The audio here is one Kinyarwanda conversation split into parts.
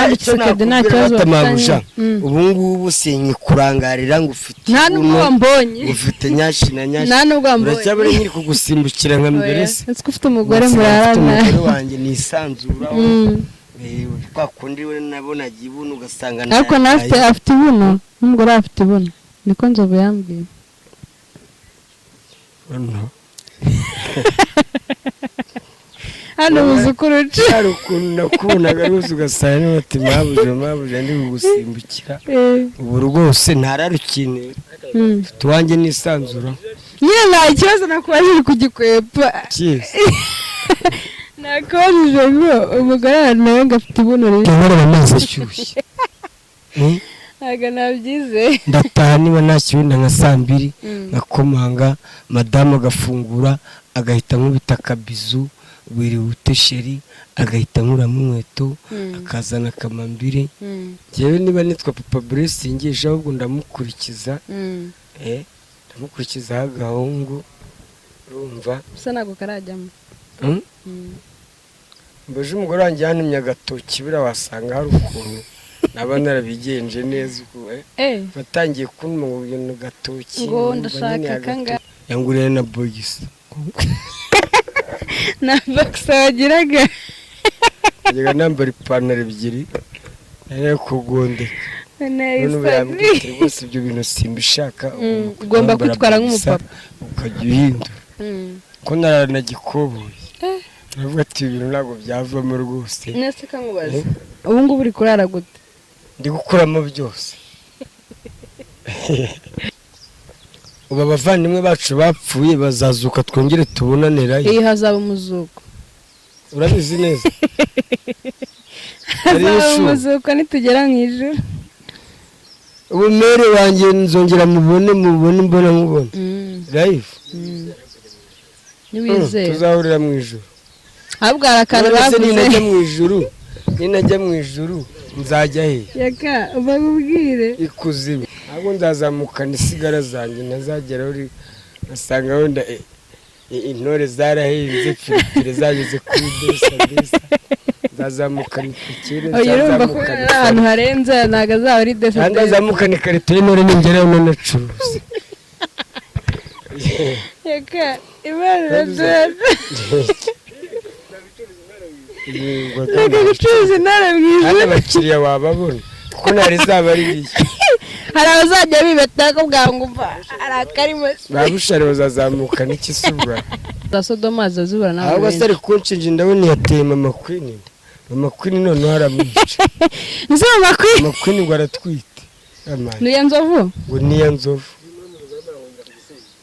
Kandi icyo Tshisekedi nta nakubwira kibazo batamabuja, bafitanye. Ubu ngubu sinkikurangarira ngo ufite Nta nubwo ibuno, wambonye. ufite nyashi na nyashi. Nta nubwo wambonye. Uracyabura nyiri kugusimbukira nka mbere se? Ese ko ufite umugore Nsigaye mfite murarana? Umugore wanjye nisanzuraho. Kwa kundi we nabonaga ibuno ugasanga Ariko nawe afite ibuno, n'umugore we afite ibuno, niko Nzovu yambwiye. No. Hano buzukuruca. Hari ukuntu nakubonaga rwose ugasanga niba ati mabuja, mabuja, ndi kugusimbukira. Ubu rwose ntararukeneye, mfite uwanjye nisanzura. Nyine nta kibazo nakubajije kugikwepa. Cyiza. Nakubajije ngo umugore wawe nawe ngo afite ibuno riri. Nkorera amazi ashyushye. Ntabwo nabyizeye. Ndataha niba nta kiwenda nka saa 2, ngakomanga, madamu agafungura, agahita nkubita akabizu: "Wiriwe ute chéri?" Agahita nkuramo inkweto, akazana akamambiri. Njyewe niba nitwa Papa Blessing, ahubwo ndamukurikiza, ndamukurikizaho agahungu, urumva? Gusa ntabwo karajyamo. Mbaje umugore wanjye yantumye agatoki, buriya wasanga hari ukuntu naba narabigenje neza uku. Batangiye kuntuma ngo ibintu gatoki, Ngo numva ndashaka nyine agatoki. Akanga. Yanguriye na bogisi. Nta boxer wagiraga? Najyaga nambara ipantaro ebyiri nari kugondeka. None ubu yambwiye ati: "Rwose ibyo bintu simbishaka, ugomba kujya Ugomba wambara kwitwara boxer, nk'umupapa." ukajya uhindura." Ko naranagikoboye, aravuga ati: "Ibi bintu ntabwo byavamo rwose." Nese kankubaza, ubu ngubu uri kurara gute? Ndi gukuramo byose. Ubu abavandimwe bacu bapfuye bazazuka, twongere tubonanirayo. Iyi hazaba umuzuko. Urabizi neza. Ari Hazaba ishu. umuzuko nitugera mu ijuru. Ubu mere wanjye nzongera mubone, mubone mbona mubone live. Niwizera. Tuzahurira mu ijuru. Ahubwo hari akantu None se bavuze. Ninajya mu ijuru, ninajya mu ijuru nzajya he? Reka bakubwire. Ikuzimu? Ntabwo nzazamukana isigara zanjye, ntazageraho ngasanga wenda intore zarahinze, firifiri zageze kuri desa desa, nzazamukana ipikiri. Oya, urumva ko Nzazamukana ari ahantu harenze, ntabwo azaba ari desa. Kandi Desa. azamukana ikarito y'intore, ningerayo nanacuruza. Reka Imana iraduha. Reka gucuruza intore mu Kandi ijuru. abakiriya wababona kuko ntari zaba ari iyi. Hari abazajya bibeta ko bwangu mva hari akarimo. Ba Bushari bazazamukana ikisubwa. Za Sodoma zazibura n'abantu Ahubwo se benshi. ari kunshinja, ndabona yateye Mama Queen inda. Mama Queen noneho aramwica. Ese Mama Queen? Mama Queen ngo aratwite. Amaye. Niyo nzovu? Ngo niya nzovu.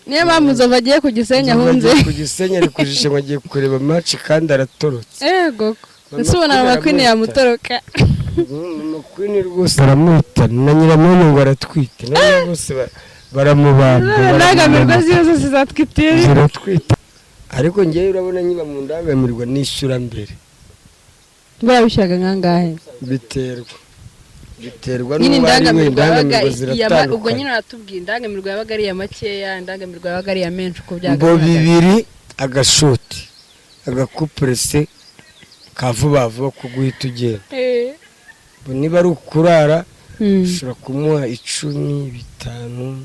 Niyo mpamvu Nzovu agiye ku Gisenyi Nzovu ahunze. agiye ku Gisenyi, ari kujisha ngo agiye kureba match kandi aratorotse. Ego. Mama Ese ubona Queen Mama Queen aramwita. yamutoroka? Mama Queen rwose aramwita, na Nyiramongo ngo aratwite, nabo bose baramubamba. Indangamirwa Baramubamba. ziyo zose zatwitira. Ziratwita, ariko ngewe urabona nkiba mu ndangamirwa nishyura mbere. Buriya wishyuraga nkangahe? Biterwa Nyine n'uwo ari we. indangamirwa yabaga Indangamirwa iya, ubwo nyine ziratandukanye. uratubwiye, indangamirwa yabaga ari iya makeya, indangamirwa yabaga ari iya menshi, uko Ngo byagaragara. bibiri, agashoti, agakupurese ka vuba vuba ko guhita ugenda. Ngo niba ari ukurara, ushobora kumuha 10, 5,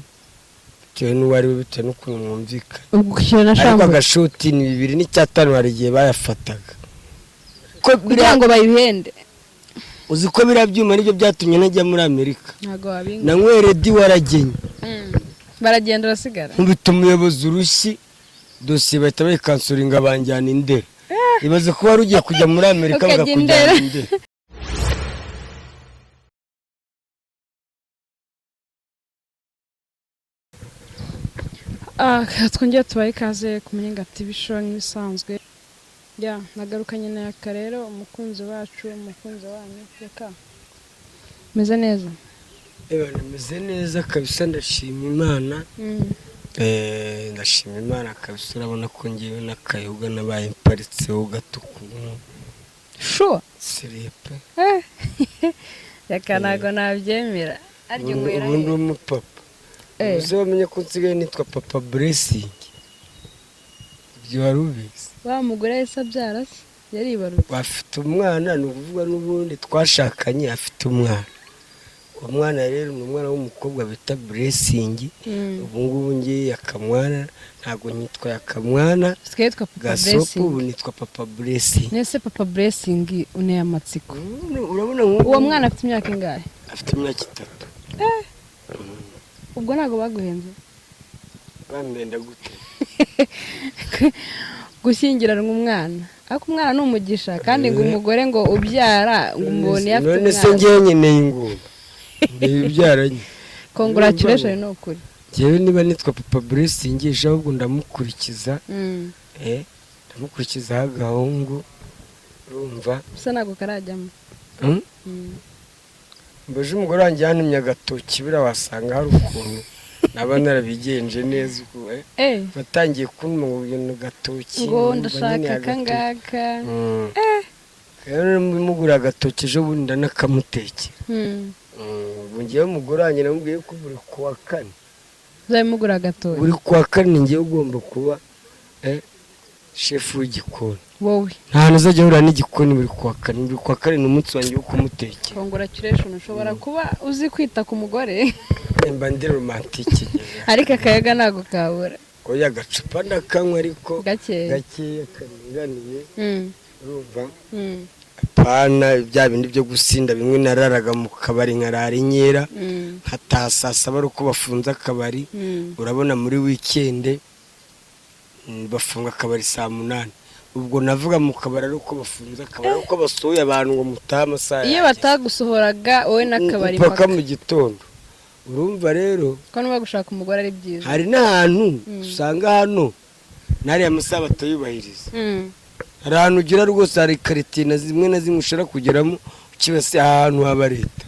bitewe n'uwo ari we, bitewe n'ukuntu mwumvikana. Ubwo ukishyura na Ariko chambre? agashoti ni 2.5, hari igihe bayafataga ko Kugira ngo bayihende. Uzi ko biriya byuma nibyo byatumye ntajya muri Amerika? Ntabwo wabinga. Nanywere di waragenye. Baragenda urasigara. Nkubita umuyobozi urushyi, dosiye bahita bayikansuringa, banjyana Indera. Ibaze ko wari ugiye kujya muri Amerika Ukajya bakakujyana Indera. Indera. Twongere tubahe ikaze ku Muringa TV Show nk'ibisanzwe. Ya nagarukanye na Yaka rero, umukunzi wacu, umukunzi wanyu. Yaka, meze neza? Eba, meze neza kabisa, ndashima Imana. Ndashima Imana kabisa. Urabona ko ngewe n'akayoga nabaye mparitseho gato ukuntu. Sure? Siripe. Yaka, ntabwo nabyemera arya. Unywera Ubundi he? umupapa uzi wamenye ko nsigaye nitwa Papa Blessing, ibyo wari ubizi? Wa mugore yahise abyara se? Yaribarutse. Afite umwana, ni ukuvuga n'ubundi twashakanye afite umwana. Uwo mwana rero ni umwana w'umukobwa bita Blessing. Ubu ngubu ngiye Yakamwana, ntabwo nitwa Yakamwana. Usigaye witwa Papa Gasopo. Blessing. Ubu nitwa Papa Blessing. Nese Papa Blessing, uneye amatsiko. Urabona nk'ubu. Uwo mwana afite imyaka ingahe? Afite imyaka 3. Ubwo ntabwo baguhenze? Bambenda gute? Gushyingiranwa umwana, ariko umwana ni umugisha, kandi ngo umugore ngo ubyara ngo umubone iyo afite None se umwana. ngewe nkeneye ingumba ntibibyaranye? Congratulation, ni ukuri. Ngewe niba nitwa Papa Blessing, ejo ahubwo ndamukurikiza. Ndamukurikizaho agahungu, urumva? Gusa ntabwo karajyamo. Hmm? Mbaje umugore wanjye yantumye agatoki, buriya wasanga hari ukuntu naba narabigenje neza uku. Batangiye kuntuma ngo ibintu gatoki, Ngo numva ndashaka nkeneye aka agatoki. ngaka. Rero mugura agatoki ejo bundi ndanakamutekera. Ubu ngewe umugore wanjye namubwiye ko buri kuwa kane, Uzabimugura agatoki? buri kuwa kane ngewe ugomba kuba shefu w'igikoni. Wowe? Nta hantu uzajya ahurira n'igikoni buri kuwa kane. Buri kuwa kane ni umunsi wanjye wo kumutekera. Congratulation, ushobora kuba uzi kwita ku mugore. Mba ndi romantique ngewe. Ariko akayaga ntabwo kabura. Oya, agacupa ndakanywa ariko Gakeya. gakeya karinganiye. Urumva? Apana bya bindi byo gusinda bimwe nararaga mu kabari, nkarara inkera, nkataha saa saba ari uko bafunze akabari. Urabona muri weekend bafunga akabari saa 8, ubwo navuga mu kabari ari uko bafunze akabari, ari uko basohoye abantu ngo mutahe amasaha Iyo yageze. batagusohoraga wowe n'akabari Mpaka mpaka mu gitondo, urumva rero. Ko niba gushaka umugore ari byiza. Hari n'ahantu usanga hano n'ariya masaha batayubahiriza. Hari ahantu ugera rwose, hari karitsiye na zimwe na zimwe ushobora kugeramo ukibase ahantu haba leta.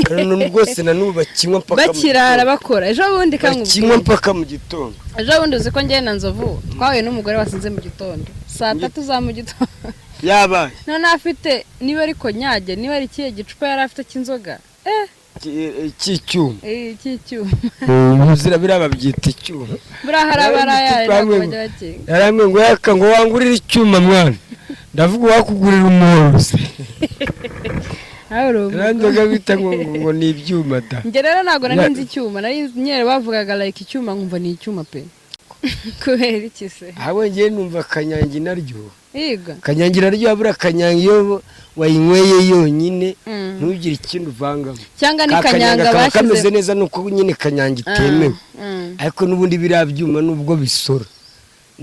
Hano rwose na n'ubu bakinywa mpaka mu Bakirara gitondo. bakora ejo bundi Bakinywa kankubwira. mpaka mu gitondo. Ejo bundi uzi ko njyewe na Nzovu twahuye n'umugore wasinze mu gitondo, saa 3 za mu gitondo. Yabaye. Noneho afite niba ari konyage, niba ari ikihe gicupa yari afite cy'inzoga. Cy'icyuma. Cy'icyuma. Zira biriya babyita icyuma. Buriya hari abarayaye, ntabwo bajya bakinga. Yarambwiye ngo yaka ngo wangurire icyuma mwana, ndavuga uwakugurira umuhorozi. Nawe uri umugore. Yaranzoga bita ngo ni ibyuma da. Njye rero ntabwo nari nzi icyuma, nari nzi nyine bavugaga like icyuma nkumva ni icyuma pe. Kubera iki se? Ahubwo ngewe numva akanyange inaryoha. Yiga. Akanyange iraryoha, buriya akanyange iyo wayinyweye yonyine, ntugire ikindi uvangamo. Cyangwa ni Ka kanyanga kaba kameze bashyize neza, nuko nyine kanyanga itemewe. Ariko n'ubundi biriya byuma nubwo bisora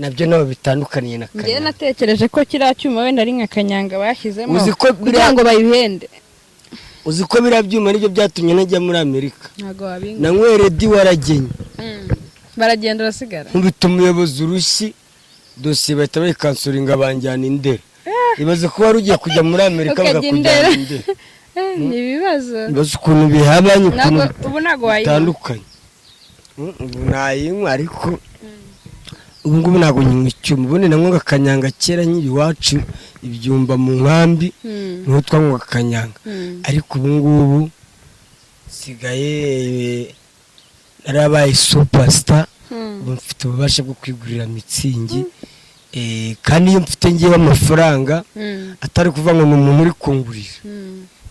nabyo nabo bitandukaniye na Njyewe kanyanga. natekereje ko kiriya cyuma wenda ari nka kanyanga bashyizemo Uzi ko kugira ngo bayihende. Uzi ko biriya byuma nibyo byatumye najya muri Amerika? Ntabwo wabinga. Nanyweye redi waragenye. Baragenda urasigara. Nkubita umuyobozi urushyi, dosiye bahita bayikansuringa banjyana Indera. Ibaze ko wari ugiye kujya muri Amerika Ukajya bakakujyana Indera. Indera. Ni ibibazo. Ibaze ukuntu bihabanye, ukuntu Ntabwo ubu ntabwo wayinywa. bitandukanye. Ubu nayinywa, ariko ubu ngubu ntabwo nyinywa icyuma. Ubundi nanywaga akanyanga kera nkiri iwacu ibyumba mu nkambi, niho twanywaga akanyanga. Ariko ubu ngubu nsigaye narabaye superstar. Ubu mfite ububasha bwo kwigurira Mützig. Kandi iyo mfite ngewe amafaranga, atari kuvuga ngo ni umuntu uri kungurira,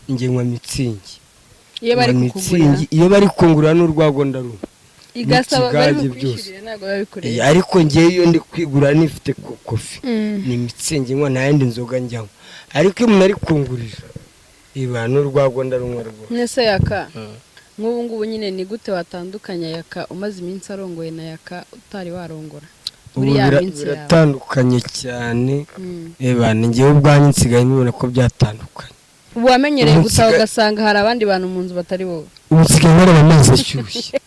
njye nywa Mützig. Iyo bari Nywa kukugurira? Mützig. Iyo bari kungurira n'urwagwa ndarunywa. Igasaba bari N'ikigage bukwishyurire, ntabwo biba bikureba. Ariko ngewe iyo ndi kwigura nifite kofi, ni Mützig nywa, nta yindi nzoga njyamo. Ariko iyo umuntu ari kungurira iba n'urwagwa ndarunywa rwose. Mwese Yaka, nk'ubu ngubu nyine ni gute watandukanya Yaka umaze iminsi arongoye na Yaka utari warongora Ubu muri ya minsi yawe? biratandukanye cyane. Eba ni ngewe ubwanjye nsigaye mbibona ko byatandukanye. Ubu wamenyereye Ubu gutaha ugasanga hari abandi bantu mu nzu batari wowe? Ubu nsigaye nkaraba amazi ashyushye.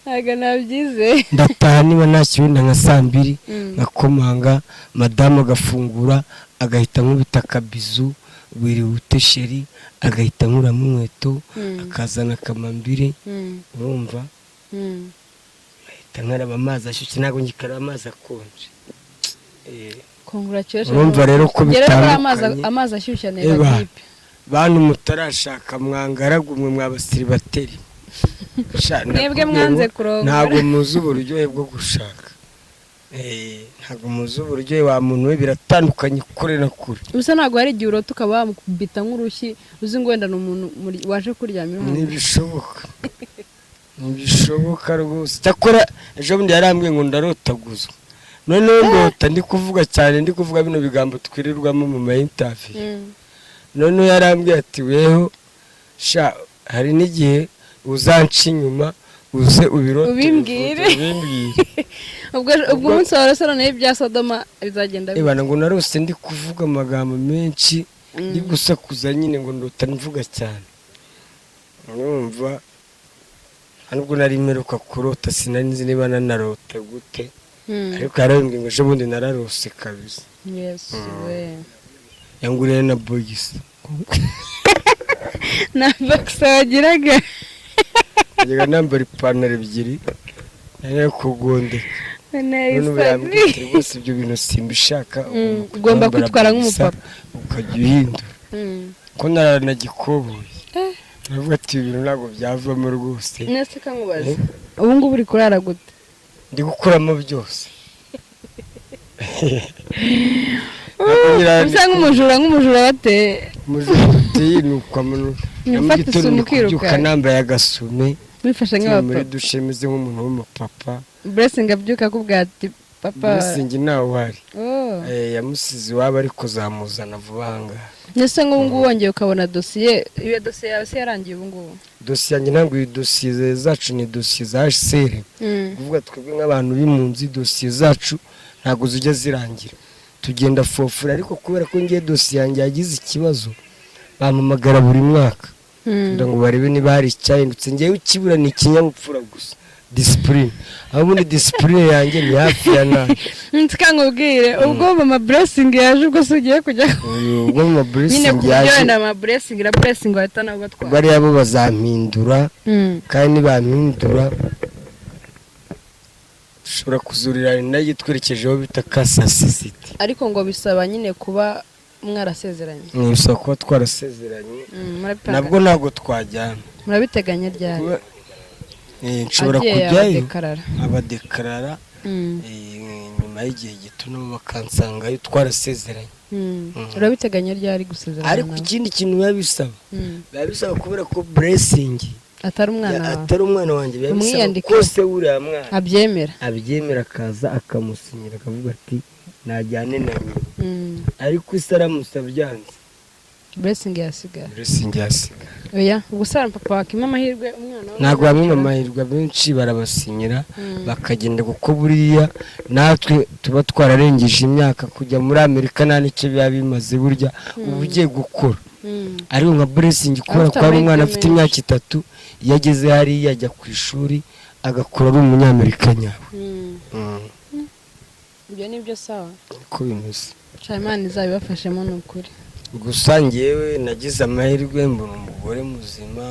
Ntabwo nabyizeye. Ndataha niba ntashye wenda nka saa 2, nkakomanga, madamu agafungura, agahita nkubita akabizu, "Wiriwe ute chéri?" Agahita nkuramo inkweto, akazana akamambiri. Urumva? Ahita nkaraba amazi ashyushye, ntabwo ngikaraba amazi akonje. Congratulations. Urumva rero ko Njye rero buriya amazi bitandukanye. amazi ashyushye antera Eba. grippe. Bantu mutarashaka, mwangaragu mwe mwabasiribateri. Sha, Mwebwe ndakubwiye mwanze ngo kurongora. ntabwo muzi uburyohe bwo gushaka. Ntabwo muzi uburyohe wa muntu we, biratandukanye kure na kure. Gusa ntabwo hari igihe urota ukaba wamukubita nk'urushyi, uzi ngo wenda ni umuntu waje kuryama iruhande? Ntibishoboka, ntibishoboka rwose. Cyakora ejo bundi yarambwiye ngo ndarotaguzwa, noneho ndota ndi kuvuga cyane, ndi kuvuga bino bigambo twirirwamo mu ma interview. Noneho yarambwiye ati: "Weho sha, hari n'igihe uzanca inyuma uze ubirote." Ubimbwire. Ubimbwire. Ubwo umunsi wawe se noneho ibya Sodoma bizagenda bite? Ebana, ngo narose ndi kuvuga amagambo menshi, ndi gusakuza nyine, ngo ndota mvuga cyane. Urumva, nta nubwo nari mperuka kurota, sinari nzi niba nanarota gute. Ariko yarambwiye ngo ejo bundi nararose kabisa. Yesu we! Yanguriye na boxer. Na boxer wagiraga? Najyaga nambara ipantaro ebyiri nari kugondeka. None ubu yambwiye ati: "Rwose ibyo bintu simbishaka, ugomba kujya Ugomba wambara kwitwara boxer, nk'umupapa." ukajya uhindura." Ko naranagikoboye, aravuga ati: "Ibi bintu ntabwo byavamo rwose." Nese kankubaza, ubu ngubu uri kurara gute? Ndi gukuramo byose. Usa nk'umujura bateye. Umujura uteye ni ukwamunu na mu Ufata gitondo isume ndi ukiruka. kubyuka nambaye agasume, wifashe ngiye muri nk'abapapa. douche meze nk'umuntu w'umupapa. Blessing abyuka akubwira ati: "Papa." Blessing ntawe uhari. Oh. Yamusize iwabo, ariko zamuzana vuba aha ngaha. Ndetse nk'ubu ngubu wongeye ukabona dosiye, iyo dosiye yawe se yarangiye ubu ngubu? Dosiye yanjye ntabwo, iyi dosiye zacu ni dosiye za HCR. Kuvuga twebwe nk'abantu b'impunzi, dosiye zacu ntabwo zijya zirangira, tugenda fofura. Ariko kubera ko ngiye dosiye yanjye yagize ikibazo, bampamagara buri mwaka kugira ngo barebe niba hari icyahindutse. Ngewe ikibura ni ikinyabupfura gusa, discipline, aho ubundi discipline yanjye ni hafi ya nabi. Nkubwire, ubwo mama Blessing yaje, ubwo se ugiye kujya Ubwo mama nyine Blessing ku buryo yaje, wenda mama Blessing na Blessing bahita nabo batwara. Bariya bo bazampindura, kandi nibampindura dushobora kuzurira indege twerekejeho bita Kansas City. Ariko ngo bisaba nyine kuba mwarasezeranye. Ni bisaba kuba twarasezeranye. Murabipanga- Nabwo ntabwo twajyana. Murabiteganya ryari? Nshobora Agiye kujyayo abadekarara. Abadekarara, nyuma y'igihe gito nabo bakansangayo twarasezeranye. Urabiteganya ryari gusezerana Ariko nawe? ikindi kintu biba bisaba, biba bisaba kubera ko Blessing atari umwana wawe, atari umwana wanjye, biba bisaba Umwiyandike. ko se wuriya mwana abyemera. Abyemera, akaza akamusinyira, akavuga ati: "Najyane na nyina." Ariko isi aramutse abyanze, Blessing yasigara. Blessing yasigara. Oya, ubwo se papa wakima amahirwe umwana we? Ntabwo bamwe amahirwe, abenshi barabasinyira bakagenda, kuko buriya natwe tuba twararengeje imyaka. Kujya muri Amerika nta n'icyo biba bimaze, burya uba ugiye gukora. Ariko nka Blessing, kubera Afite ko ari umwana amahirwe afite menshi. imyaka 3, iyo ageze hariya ajya ku ishuri, agakura ari umunyamerika nyawe. Ibyo ni byo, sawa. Niko bimeze. Sha, Imana izabibafashemo ni ukuri. Gusa ngewe nagize amahirwe mbona umugore muzima,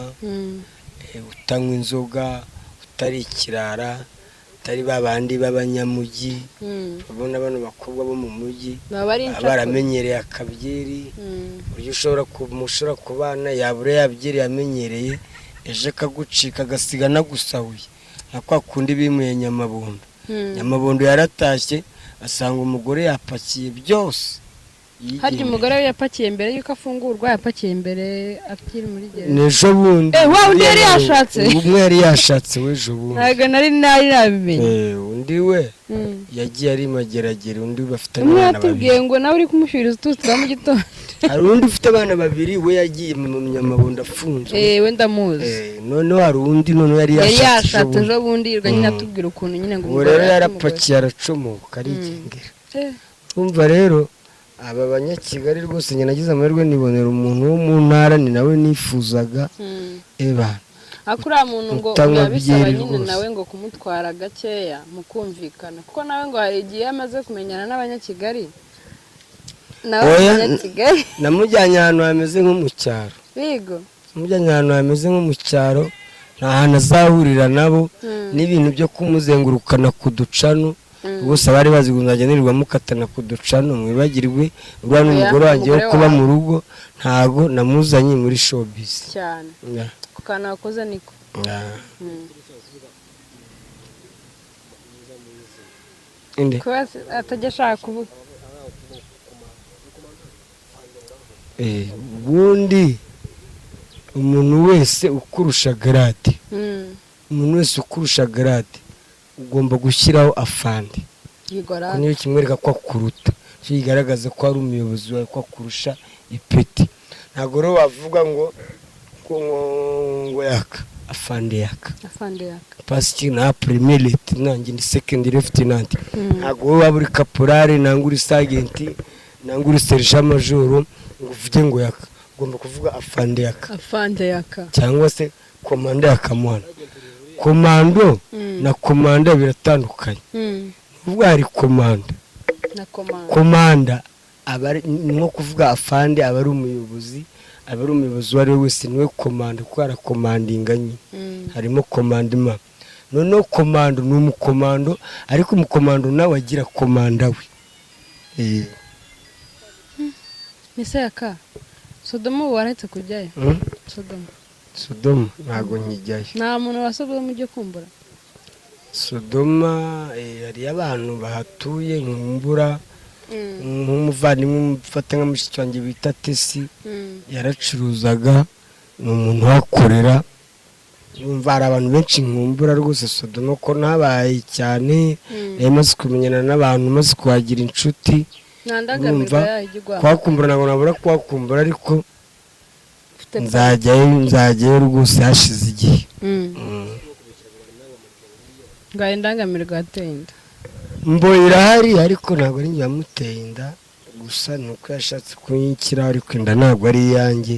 utanywa inzoga, utari ikirara, utari ba bandi b'abanyamujyi. Urabona bano bakobwa bo mu mujyi baba ari baba incakura. baramenyereye akabyeri, uburyo mushobora kubana, yabura ya byeri yamenyereye, ejo akagucika, agasiga anagusahuye, nka kwa kundi bimuye Nyamabondo. Nyamabondo yaratashye asanga umugore yapakiye byose, Harya yigendeye. umugore we yapakiye mbere y'uko afungurwa, yapakiye mbere akiri muri gereza? Ni ejo bundi. Wa undi yari yashatse? Umwe yari yashatse w'ejo bundi. Ntabwo nari nabimenye. Undi we yagiye ari mageragere, undi bafitanye Umwe abana yatubwiye babiri. ngo nawe uri kumushyiriza utuzi twa mu gitondo. Hari undi ufite abana babiri, we yagiye mu Nyamabondo afunzwe. We ndamuzi. Noneho hari undi noneho yari yari yashatse ejo yashatse bundi. Ejo bundi yirirwa nyine atubwira ukuntu nyine ngo Ubu umugore rero yari yarapakiye, aracomoka, arigendera. Urumva rero aba banyakigali rwose, njye nagize amahirwe nibonera umuntu wo mu ntara, ni nawe nifuzaga. Eba. Ariko uriya muntu ngo Utanywa biba bisaba byeri nyine rwose. nawe ngo kumutwara gakeya mukumvikana, kuko nawe ngo hari igihe iyo amaze kumenyana n'abanyakigali nawe Oya, abanyakigali. Namujyanye ahantu hameze nko mu cyaro. Bigo. Namujyanye ahantu hameze nko mu cyaro, nta hantu azahurira nabo n'ibintu byo kumuzengurukana ku ducano. Rwose abari bazi ngo nzajya nirirwa mukatana ku ducano, mwibagirwe. Uriya ni Oya, umugore wanjye wo umugore kuba wawe. mu rugo, ntago namuzanye muri showbiz. Cyane. Ku kantu wakoze niko. Yeah. Inde? Kuba atajya ashaka kuvuga. Ubundi umuntu wese ukurusha grade, umuntu wese ukurusha grade ugomba gushyiraho afande. Yigora. Ko niyo kimwereka ko akuruta, cyo kigaragaza ko ari umuyobozi wawe, ko akurusha ipeti. Ntabwo rero wavuga ngo Yaka, afande Yaka. Afande Yaka. Pasiki na premier lieutenant, ndi second lieutenant. Ntabwo wowe waba uri caporal, nangwa uri sergeant, nangwa uri sergent major ngo uvuge ngo Yaka. Ugomba kuvuga afande Yaka. Afande Yaka. Cyangwa se komanda Yaka. Mwana, komando na komanda biratandukanye. Kuvuga hari komanda Na komanda. Komanda aba ari ni nko kuvuga afande, aba ari umuyobozi, aba ari umuyobozi uwo ari we wese niwe komanda, kuko arakomandinga nyine. Harimo commandement. Noneho komando ni umukomando, ariko umukomando nawe agira komanda we. Ese Yaka, Sodomu ubu waretse kujyayo? Hmm? Sodomu. Sodomu ntabwo nkijyayo. Nta muntu wa Sodomu ujya kumbura? Sodoma, hariyo abantu bahatuye nkumbura, nk'umuvandimwe mfata nka mushiki wanjye bita Tesi. Yaracuruzaga, ni umuntu uhakorera. Yumva hari abantu benshi nkumbura rwose Sodoma, ko ntabaye cyane. Nari maze kumenyana n'abantu, maze kuhagira inshuti. Nta ndangamirwa Urumva, yayo ijya igwa. Kuhakumbura ntabwo nabura kuhakumbura, ariko Ufite. nzajyayo, nzajyayo rwose hashize igihe. Ngo indangamirwa yateye inda. Mbo irahari, ariko ntabwo ari njye wamuteye inda. Gusa ni uko yashatse kunyikiraho, ariko inda ntabwo ari iyanjye.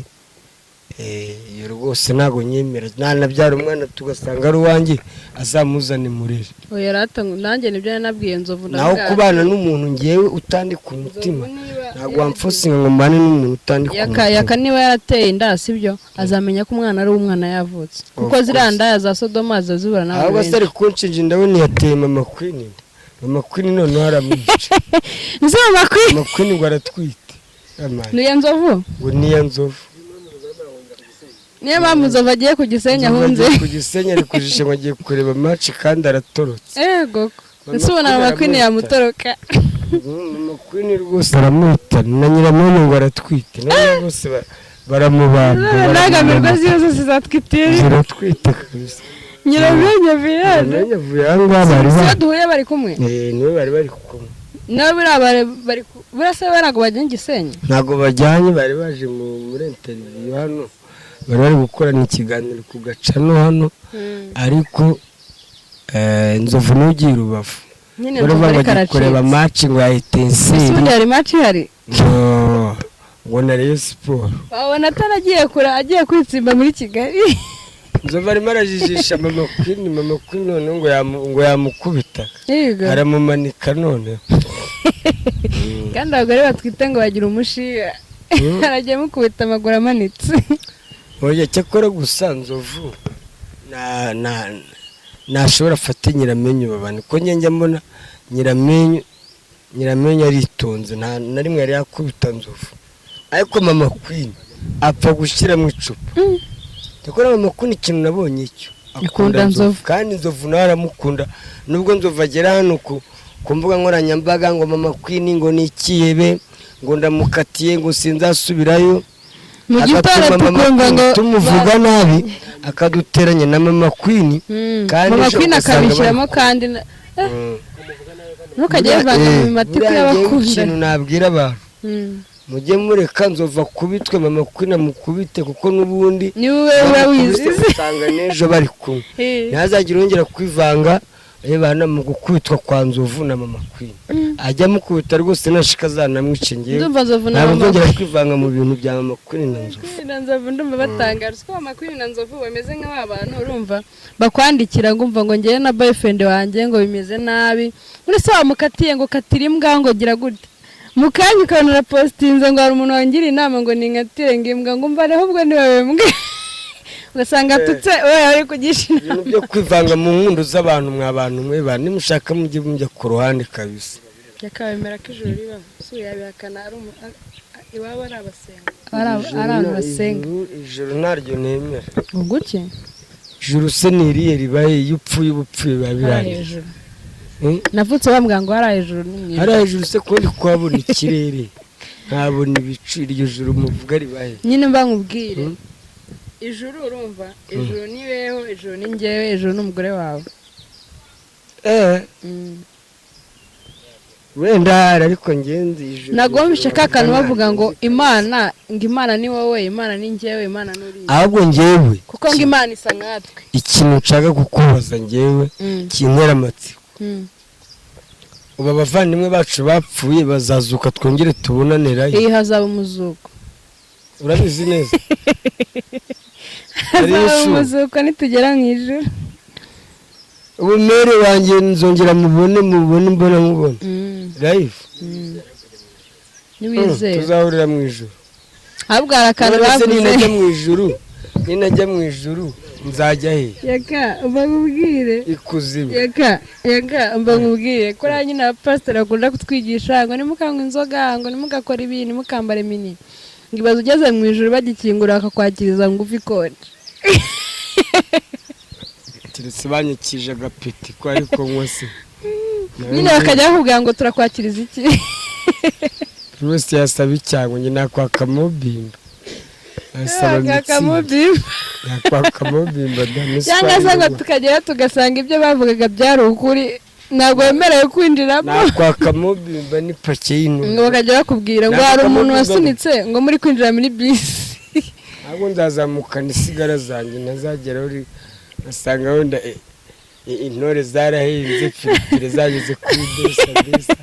Iyo rwose ntabwo nyemera. Nanabyara umwana tugasanga ari uwanjye, azamuzane murere. Oya rata, nanjye nibyo nari nabwiye Nzovu. Naho Ndavuga kubana n'umuntu ngewe utandika umutima, Nzovu niba ntabwo wamforcinga ngo mbane n'umuntu utandika Yaka. umutima. Yaka niba yarateye inda, sibyo, azamenya ko umwana ari uw'umwana yavutse, kuko Of ziriya course. ndaya za Sodoma ziba zibura n'abantu Ahubwo se benshi. ari kunshinja inda, we ntiyateye mama Queen inda? Mama Queen noneho aramwica. Ese mama Queen? Mama Queen ngo aratwite. Amaye. Niyo Nzovu? Ngo niya Nzovu. Niyo mpamvu Nzovu agiye ku Gisenyi. Nzovu Ahunze. agiye ku Gisenyi, ari kujisha ngo agiye kureba match kandi aratorotse. Ego. Mama Ese ubona Queen mama Queen aramwita. yamutoroka? Mama Queen rwose aramwita, na nyiramwene ngo aratwite, nabo bose baramubamba. Indangamirwa ziyo zose zatwitira. Ziratwite kabisa. Nyiramenyo viyaje. Nyiramenyo avuye aha ngaha bari Siyo ba duhuye bari kumwe. Niwe bari bari kumwe. Nabo buriya bari buriya se ntabwo bajyanye Gisenyi? Ntabwo bajyanye, bari baje muri interview hano, bari bari gukorana ikiganiro ku gacano hano, ariko Nzovu niwe ugiye i Rubavu. Nyine Baravuga Nzovu ngo ariko agiye kureba aracitse. match ngo ya Ese Etincelles. ubundi hari match ihari? Ngo na Rayon Sport. Wabona ataragiye kure, agiye kwitsimba muri Kigali. Nzovu arimo arajijisha mama Queen. Mama Queen noneho ngo yamukubita. Yego. Aramumanika none. Kandi abagore batwite ngo bagira umushiha. Aragiye amukubita amaguru amanitse. Oya, cyakora gusa Nzovu na na nashobora afate Nyiramenyo babane, ko njya mbona Nyiramenyo aritonze, nta na rimwe yari yakubita Nzovu, ariko mama Queen apfa gushyiramo icupa. Cyakora mama Queen ikintu nabonye cyo Akunda Nzovu. Kandi Nzovu nawe aramukunda, nubwo Nzovu agera hano ku mbuga nkoranyambaga ngo mama Queen ngo ni ikiyebe, ngo ndamukatiye, ngo sinzasubirayo. Mu gitondo Agatuma mama tukumva Queen ngo tumuvuga nabi, akaduteranya na mama Queen. Kandi mama ejo Queen ugasanga akabishyiramo bari kandi ntukajye wivanga mu matiku Buriya njyewe y'abakunda. ikintu nabwira abantu, mujye mureka Nzova akubitwe, mama Queen amukubite, kuko n'ubundi Ni wowe uba bamukubise wizize. usanga n'ejo bari kumwe. Ntihazagire wongera kwivanga bana mu gukubitwa kwa Nzovu na mama Queen. Ajya amukubita rwose, nashika azanamwice. Ngewe Ndumva Nzovu na ntabwo mama nzongera kwivanga mu bintu bya mama Queen na Nzovu. Queen na Nzovu ndumva batangaje ko mama Queen na Nzovu bameze nk'aba bantu urumva bakwandikira ngo umva, ngo ngewe na boyfriend wanjye ngo bimeze nabi, muri se wamukatiye, ngo katira imbwa, ngo gira gute. Mu kanya ukabona urapostinze ngo hari umuntu wangiriye inama ngo ninkatire ngo imbwa, ngo umva ahubwo niwe mbwa, ugasanga atutse we ari kugisha inama. Ibintu byo kwivanga mu nkundo z'abantu, mwa bantu mwe ba nimushaka mujye mujya ku ruhande kabisa. Yakabemera ko ijuru ribaho si yabihakana, ari iwabo ari abasenga, ari abantu basenga. Ijuru ntaryo nemera. Ngo guke? Ijuru se ni irihe ribaye? Iyo upfuye uba upfuye, biba Ari birangiye. hejuru. Eh? Navutse bambwira ngo hariya hejuru ni mu ijuru. Hariya hejuru se kundi kuhabona ikirere, ntabona ibicu, iryo juru muvuga ribahe? Nyine mba nkubwire. Ijuru, urumva, ijuru ni weho, ijuru ni njyewe, ijuru ni umugore wawe. Wenda hari, ariko ngenzi ijuru. Ntabwo ka kantu bavuga ngo Imana, ngo Imana ni wowe, Imana ni njyewe, Imana ni uriya. Ahubwo njyewe Kuko ngo Imana isa nkatwe. ikintu nshaka kukubaza njyewe kintera amatsiko, ubu abavandimwe bacu bapfuye bazazuka twongere tubonanirayo? Iyi hazaba umuzuko. Urabizi neza? Ari Hazaba ishu. umuzuko nitugera mu ijuru. Ubu mere wanjye nzongera mubone mbona mubone live? Niwizera. Tuzahurira mu ijuru. Ahubwo hari akantu None se bavuze. Ninajya mu ijuru nzajya he? Yaka, mba nkubwire. Ikuzimu? Yaka, yaka, mba nkubwire. Kuriya nyine abapasiteri bakunda kutwigisha ngo nimukanywe inzoga, ngo nimugakore ibi, nimukambare mini, ngo ibaze ugeze mu ijuru bagikingura bakakwakiriza ngufi ikonje. Keretse banyikije agapeti ko ariko nywa se. Nyine bakajya bakubwira ngo turakwakiriza iki? Buri wese yasaba icyango, njye nakwaka mobimba, nasaba Mützig. Kakamubimba. Nakwaka mobimba da. Cyangwa se ngo tukagera tugasanga ibyo bavugaga byari ukuri, ntabwo wemerewe kwinjiramo. Nakwaka mobimba n'ipake y'inuma. Ngo bakajya bakubwira ngo hari umuntu wasunitse ngo muri kwinjira muri bisi. Ntabwo nzazamukana isigara zanjye, ntazageraho ngasanga wenda intore zarahinze firifiri zageze kuri desa desa,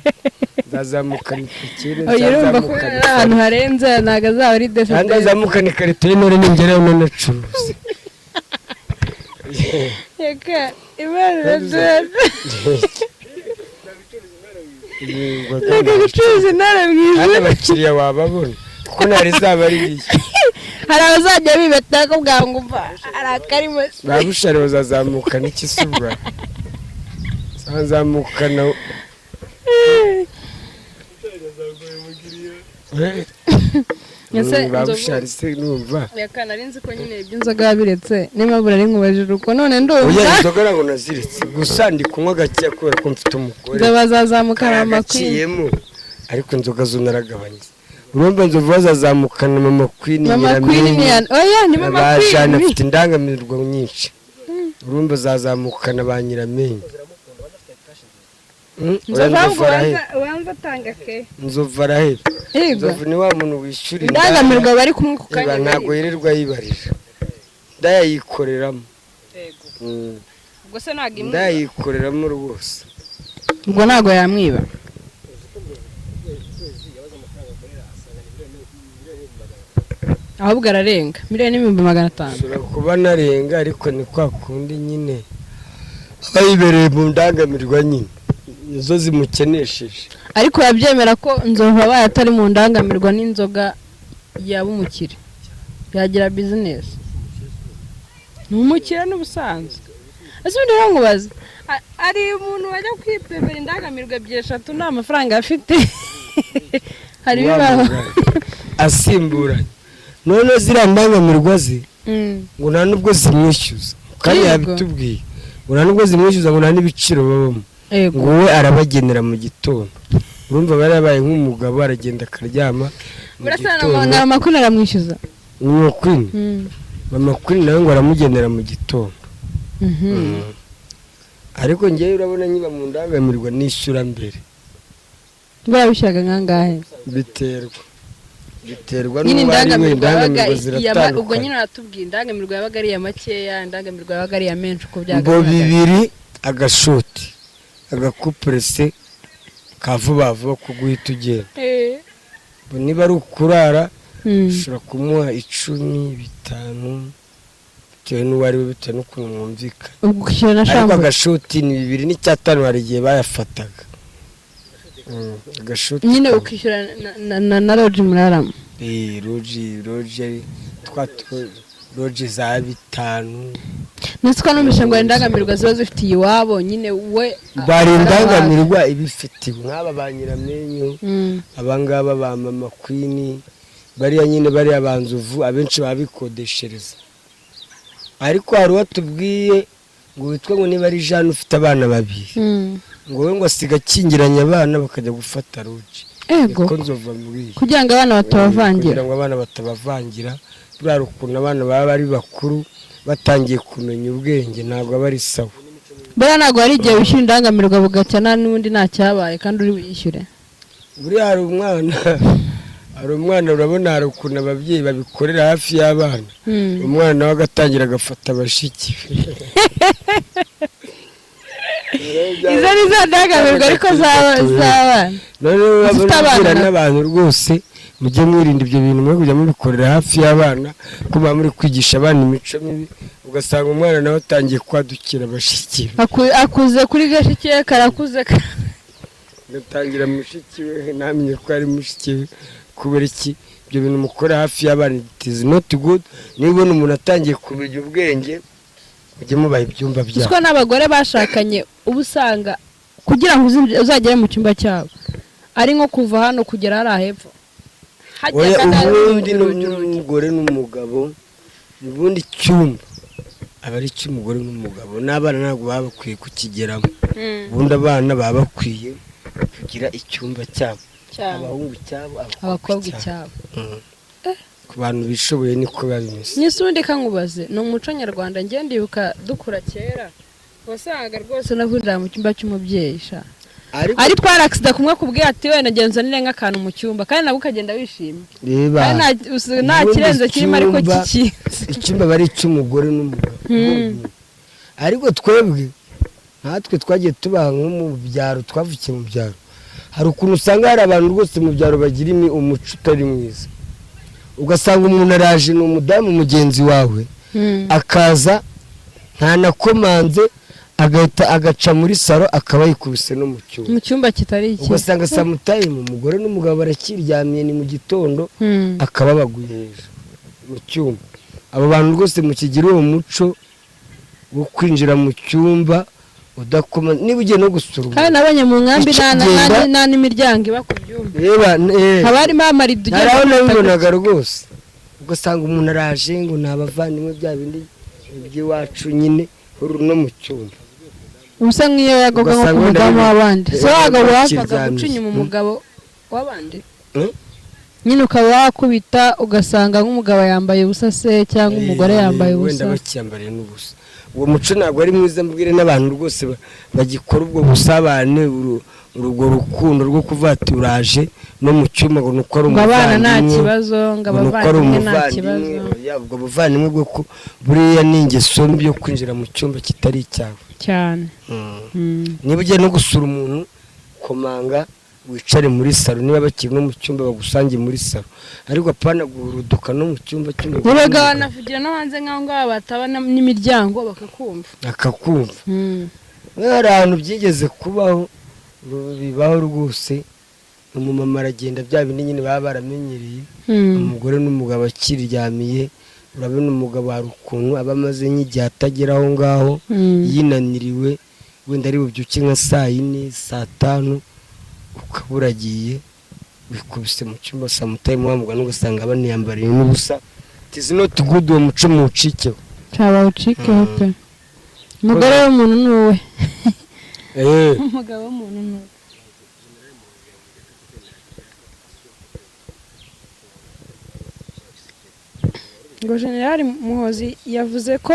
nzazamukana ipaki. Oya, urumva ko ari ahantu harenze, ntabwo azaba ari desa. Kandi Desa. azamukana ikarito y'intore ningerayo nanacuruza. Reka Imana iraduhana. Reka gucuruza intore mu Kandi ijuru. abakiriya wababona kuko ntari zaba ari iyo. Hari abazajya bibeta ko bwangu umva hari akarimo. Ba Bushari bazazamukana iki se? Ubwa bazazamukana. Ese Ba Nzovu- Bushari se numva. Reka, nari nzi ko nyine iby'inzoga wabiretse, niyo mpamvu nari nkubajije uko, none ndumva. Oya, inzoga ntabwo naziritse, gusa ndi kunywa gakeya kubera ko mfite umugore. Ngo bazazamukana mama Queen. Agaciyemo, ariko inzoga zo naragabanyije. Urumva Nzovu bazazamukana mama Queen. Mama Queen ni ya, oya, ni mama Ba Jane Queen. afite indangamirwa nyinshi, urumva azazamukana ba Nyiramenyo. Oya, Nzovu ahubwo Nzovu araheba. ubanza atanga ke. Nzovu araheba. Yego. Nzovu ni wa muntu wishyura. Indangamirwa bari kumwe ku Eba, kanya. ntabwo yirirwa yibarira, ndayayikoreramo. Ubwo se ntabwo imwiba? Ndayikoreramo rwose. Ubwo ntabwo yamwiba. Ahubwo ararenga 1,500,000. Ushobora kuba narenga, ariko ni kwa kundi nyine aba yibereye mu ndangamirwa nyine, nizo zimukenesheje. Ariko yabyemera ko Nzovu abaye atari mu ndangamirwa n'inzoga yaba umukire, yagira bizinesi, ni umukire n'ubusanzwe. Ese ubundi rero nkubaze, hari umuntu wajya kwipemera indangamirwa ebyiri, eshatu, nta mafaranga afite? Hari Wa ibibaho. mugani. Asimburanye noneho ziriya ndangamirwa ze, ngo nta nubwo zimwishyuza kandi. Yego. Yabitubwiye ngo nta nubwo zimwishyuza, ngo nta n'ibiciro babamo. Yego. Ngo we arabagenera mu gitondo. Urumva aba yarabaye nk'umugabo, aragenda akaryama mu Burasa na gitondo. mama Queen aramwishyuza. Mama Queen, mama Queen nawe ngo aramugenera mu gitondo. Ariko ngewe urabona nkiba mu ndangamirwa nishyura mbere. Buriya nkangahe? Biterwa Nyine n'uwo ari we. indangamirwa yabaga Indangamirwa ubwo nyine ziratandukanye. Aratubwiye indangamirwa yabaga ari iya makeya, indangamirwa yabaga ari iya menshi, uko Ngo byagaragara. bibiri, agashoti, agakupurese ka vuba vuba ko guhita ugenda. Ngo niba ari ukurara, ushobora kumuha 10, 5, bitewe n'uwo ari we, bitewe n'ukuntu mwumvikana. Ubwo ukishyura na Ariko shambure. agashoti ni 2.5, hari igihe bayafataga. Agashoti Nyine kamwe. ukishyura na lodge muraramo. Lodge ari twa lodge za 5. Ndetse ko numvise ngo hari indangamirwa ziba zifitiye iwabo nyine we. Bari indangamirwa ibifitiwe nk'aba ba Nyiramenyo, abangaba ba mama Queen, bariya nyine, bariya ba Nzovu, abenshi baba bikodeshereza. Ariko hari uwo tubwiye ngo witwa ngo niba ari Jeanne ufite abana babiri. Ngo we ngo asiga akingiranye abana bakajya gufata lodge. Ego. Niko Nzova mbwiye. Kugira ngo abana batabavangira. Kugira ngo abana batabavangira. Buriya hari ukuntu abana baba ari bakuru, batangiye kumenya ubwenge, ntabwo aba ari sawa. Buriya ntabwo hari igihe wishyura indangamirwa bugacya nta n'ubundi nta cyabaye kandi uri buyishyure. Buriya hari umwana, urabona hari ukuntu ababyeyi babikorera hafi y'abana, umwana nawe agatangira agafata bashiki be. Izo ni za ndangamirwa ariko z'abana. Noneho Zifite abana babwira nabo. n'abantu rwose, mujye mwirinda ibyo bintu, mwe kujya mubikorera hafi y'abana, ko muba muri kwigisha abana imico mibi, ugasanga umwana nawe atangiye kwadukira bashiki be. Akuze kuri gashiki ke karakuze. Agatangira mushiki we, ntamenye ko ari mushiki we. Kubera iki ibyo bintu mukora hafi y'abana? It is not good. Niba ubona umuntu atangiye kumenya ubwenge, mujye mubaha ibyumba byabo. Kuko n'abagore bashakanye uba usanga kugira ngo uzagere mu cyumba cyabo ari nko kuva hano kugera hariya hepfo. Oya, Hajyaga nabi ubundi urugi, urugi. n'umugore n'umugabo, ubundi icyumba aba ari icy'umugore n'umugabo, n'abana ntabwo baba bakwiye kukigeramo. Ubundi abana baba bakwiye kugira icyumba cyabo. Cyabo. Abahungu icyabo, abakobwa icyabo. Ku bantu bishoboye niko biba bimeze. N'isi ubundi kankubaze, ni umuco nyarwanda. Njye ndibuka dukura kera, wasangaga rwose navunjira mu cyumba cy'umubyeyi sha. Ariko ari par accident kumwe kubwira ati wenda genza nire nk'akantu mu cyumba, kandi nabwo ukagenda wishimye. Reba. Kandi nta Ubundi kirenze kirimo ariko kikinze. Icyumba aba ari icy'umugore n'umugabo bonyine. Ariko twebwe nkatwe twagiye tuba nko mu byaro, twavukiye mu byaro, hari ukuntu usanga hari abantu rwose mu byaro bagira umuco utari mwiza, ugasanga umuntu araje, ni umudamu mugenzi wawe, akaza ntanakomanze, agahita agaca muri salo, akaba yikubise no mu cyumba. Mu cyumba kitari iki. Ugasanga sometime umugore n'umugabo barakiryamiye, ni mu gitondo, akaba baguye hejuru mu cyumba. Abo bantu rwose mukigira uwo muco wo kwinjira mu cyumba udakoma, niba ugiye no gusura Kandi umuntu. nabonye mu nkambi Ikigenda- nta n'imiryango iba ku byumba. Reba, Haba harimo amarido. Hari aho nabibonaga rwose, ugasanga umuntu araje ngo ni abavandimwe, bya bindi by'iwacu nyine, uru no mu cyumba. Ubusa nk'iyo yagwaga nko ku Ugasanga wenda mudamu w'abandi, so wagabo wapfaga bakiryamiye. guca inyuma umugabo w'abandi, nyine ukaba wakubita ugasanga nk'umugabo yambaye ubusa se, cyangwa umugore yambaye Wenda ubusa. bakiyambariye n'ubusa. Uwo muco ntabwo ari mwiza. Mbwire n'abantu rwose bagikora ubwo busabane, urwo rukundo rwo kuvuga ati uraje no mu cyumba ngo nuko ari Ngo abana nta umuvandimwe, kibazo, ngo ngo nuko ari abavandimwe nta umuvandimwe. kibazo. Oya, ubwo buvandimwe bwo ko buriya ni ingeso mbi yo kwinjira mu cyumba kitari icyawe. Cyane. Niba ugiye no gusura umuntu, komanga, wicare muri salo, niba bakiri no mu cyumba bagusange muri salo, ariko apana guhuruduka no mu cyumba cy'umugore Erega n'umugabo. banavugira no hanze nk'aho ngaho bataba n'imiryango bakakumva. Akakumva. Hari ahantu byigeze kubaho, bibaho rwose, umumama aragenda, bya bindi nyine baba baramenyereye, umugore n'umugabo akiryamiye. Urabona umugabo hari ukuntu aba amaze nk'igihe atagera aho ngaho, yinaniriwe, wenda ari bubyuke nka saa 4, saa 5, ukaba uragiye wikubise mu cyumba sometime, wa mugani ugasanga baniyambariye n'ubusa. It is not good. Uwo muco muwucikeho. Cyaba ucikeho pe. Umugore w'umuntu ni uwe, umugabo w'umuntu ni uwe. Ngo Generali Muhozi yavuze ko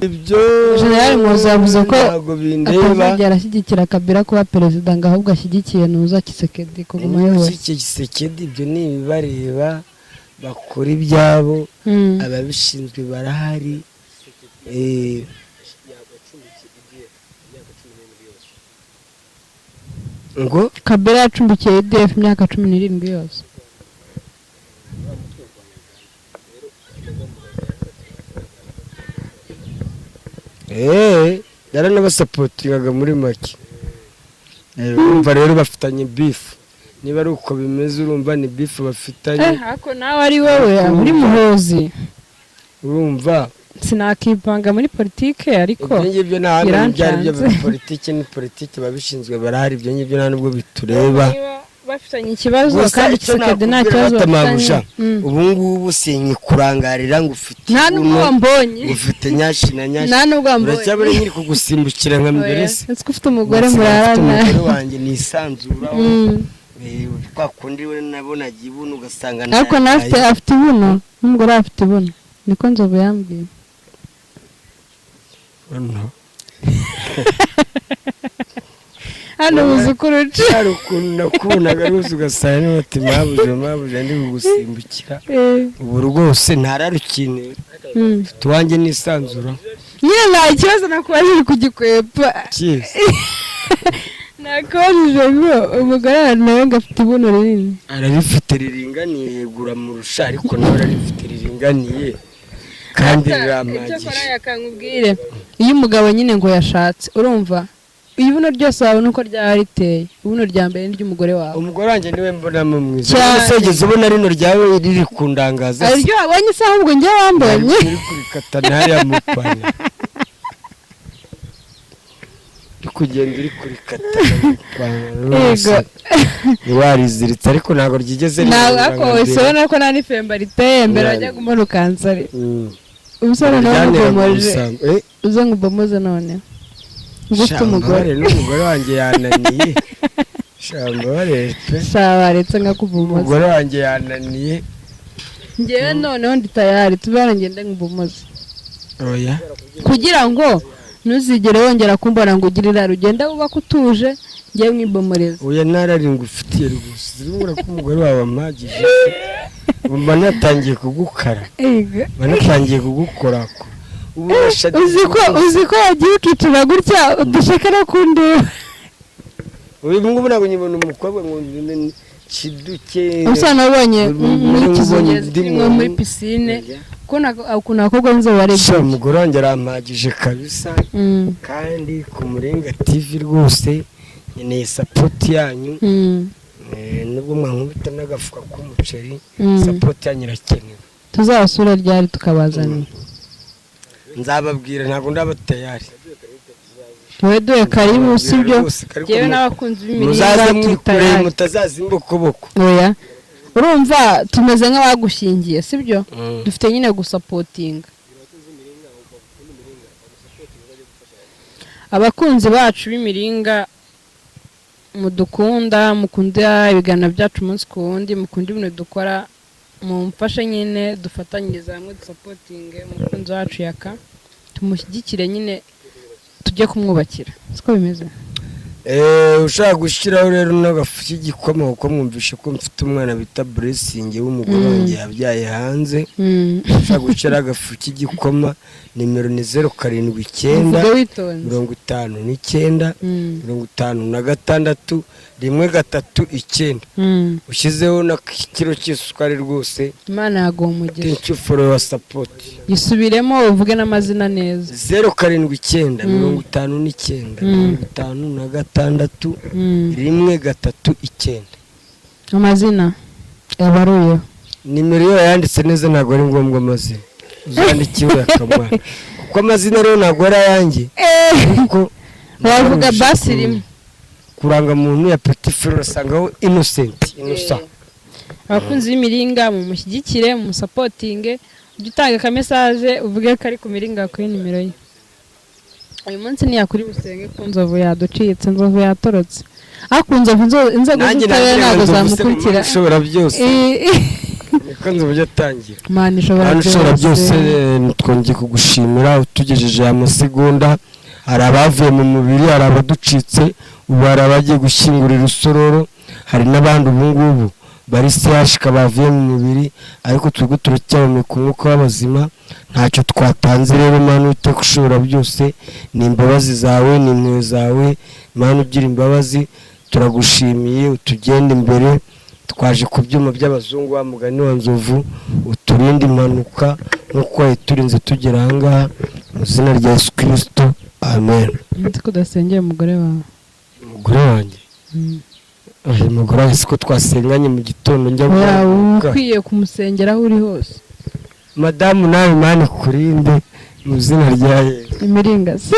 Ibyo Generali Muhozi yavuze ko ntabwo bindeba. atazigera ashyigikira Kabila kuba perezida, ngo ahubwo ashyigikiye Nuza Tshisekedi kuguma ayobora. Iki Tshisekedi, ibyo ni ibibareba, bakora ibyabo, ababishinzwe barahari. Ngo Kabila yacumbikiye ADF imyaka 17 yose. Yaranabasupportingaga muri make. Urumva rero bafitanye beef, niba ari uko bimeze, urumva ni beef bafitanye. Ariko nawe ari wowe muri Muhozi, Urumva sinakivanga muri politike, ariko ibyo ngibyo nta handi, ibyo ari byo birancanze. Politiki ni politiki, ababishinzwe barahari. Ibyo ngibyo nta nubwo bitureba. Niba Bafitanye ikibazo Gusa kandi icyo Tshisekedi nta nakubwira kibazo batamabuja, bafitanye. Ubu ngubu sinyikurangarira ngo ufite Nta n'ubwo ibuno, wambonye. ngo ufite nyashi na nyashi. Nta n'ubwo wambonye. Uracyabona nkiri kugusimbukira nka mbere Oya, se? ese ko ufite umugore Nsigaye mfite murarana? umugore wanjye nisanzuraho. Kwa kundi we nabonaga ibuno ugasanga Ariko nawe afite ibuno, n'umugore we afite ibuno, niko Nzovu yambwiye. No. Hano ubuzukuruca. Hari ukuntu nakubonaga rwose ugasanga niba ati mabuja, mabuja, ndi kugusimbukira. Ubu rwose ntararukeneye, mfite uwanjye nisanzura. Nyine nta kibazo nakubajije kugikwepa. Cyiza. Nakubajije ngo umugore wawe nawe ngo afite ibuno rinini. Ararifite riringaniye, yegura murusha, ariko nawe ararifite riringaniye kandi Icyo akora rirampagije. Yakangubwire, iyo umugabo nyine ngo yashatse, urumva ibuno ryose wabona uko ryaba riteye, ibuno rya mbere ni ry'umugore wawe. Umugore wanjye niwe mbonamo mwiza. Cyane. None se wigeze ubona rino ryawe riri kundangaza se? Aryo wabonye se ahubwo njye wambonye? Uri kurikatana hariya mu ipantaro, uri kugenda uri kurikatana mu ipantaro Yego. rwose wariziritse, ariko ntabwo ryigeze Ntabwo rirerura ariko nka wese mbere. ubona ko nta n'ifemba riteye mbere. Wajya kumbona ukansari. Umusore nawe Ryanteraga umubomoje. ubusambo. Uze ngo ubomoze none uba ufite Sha, umugore. mbabarire, n'umugore wanjye yananiye. Sha, mbabarire pe. Sha, waretse nkakubomoza. Umugore wanjye yananiye. Ngewe noneho ndi tayari, tube hano ngende nkubomoze Oya. kugira ngo ntuzigere wongera kumbona ngo ugire irari, ugenda wubaka utuje, ngewe mwibomoreza. Oya, ntarari ngufitiye rwose. Urabona ko umugore wawe ampagije, mba natangiye kugukara, mba natangiye kugukorakora ubu urashaditse. Uzi ko wagiye ukicara gutya udushaka no kundeba. Ubu ngubu ntabwo nyibona umukobwa ngo nshiduke. Ubusa nabonye Ubu muri ngubu kizungezi ndi kimwe muri pisine ko ukuntu abakobwa b'inzobe barebye. Sha, umugore wanjye arampagije kabisa. Kandi ku Murenga TV rwose nkeneye support yanyu. Nubwo mwankubita n'agafuka k'umuceri, support yanyu irakenewe. Tuzabasura ryari tukabazanira? Nzababwira, ntabwo ndaba tayari. Wowe duhe karibu, sibyo? Rwose, ariko Njyewe n'abakunzi b'imiringa muzaze turi mwikureye, tayari. mutazaza imbokoboko. Oya, urumva tumeze nk'abagushyingiye, sibyo? Dufite nyine gusupportinga abakunzi bacu b'imiringa. Mudukunda, mukunda ibiganiro byacu umunsi ku wundi, mukunda ibintu dukora, mumfashe nyine dufatanyirize hamwe, dusupportinge umukunzi wacu Yaka, tumushyigikire nyine, tujye kumwubakira, siko bimeze? Ushaka gushyiraho rero n'agafu k'igikoma, kuko mwumvishe ko mfite umwana bita Blessing w'umugore wanjye yabyaye hanze. Ushaka gushyiraho agafu k'igikoma, nimero ni 079 Uvuge witonze. 59 56 139. Ushyizeho na kiro cy'isukari rwose. Imana yaguha umugisha. Thank you for your support. Gisubiremo, uvuge n'amazina neza. 079 59 56 139. Amazina yabaruyeho. Nimero iyo yanditse neza, ntabwo ari ngombwa amazina, uzandikiwe akamara, kuko amazina rero ntabwo ari ayanjye, ariko Wavuga basi rimwe. Kurangamuntu ya Petit Frere urasangaho Innocent, Innocent. Abakunzi b'imiringa, mumushyigikire, mumusupportinge, ujye utanga akamessage uvuge ko ari ku miringa kuri nimero ye. Uyu munsi ntiyakuri busenge ko Nzovu yaducitse, Nzovu yatorotse, ariko Nzovu inzego Nanjye z'ubutabera ntabwo nanjye Nzovu se zamukurikira. ushobora byose, niko Nzovu ujya atangira. Mana ishobora Mana ushobora byose, byose. Twongeye kugushimira utugejeje aya masegonda. Hari abavuye mu mubiri, hari abaducitse, ubu hari abagiye gushyingura urusororo, hari n'abandi ubu ngubu bari sehashika bavuye mu mubiri, ariko twebwe turacyahumeka umwuka w'abazima, ntacyo twatanze. Rero Mana Uwiteka ushobora byose, ni imbabazi zawe, ni impuhwe zawe. Mana ugira imbabazi, turagushimiye, utugende imbere. Twaje ku byuma by'abazungu, wa mugani wa Nzovu, uturinde impanuka nk'uko wayiturinze tugera ahangaha, mu izina rya Yesu Kirisito, amen. Nzi ko udasengera umugore wawe. Umugore wanjye? Uyu mugore wanjye siko twasenganye mu gitondo njya Oya, uba guhaguruka. ukwiye kumusengera aho uri hose. Madamu, nawe Imana ikurinde mu izina rya Yesu. Imiringa se?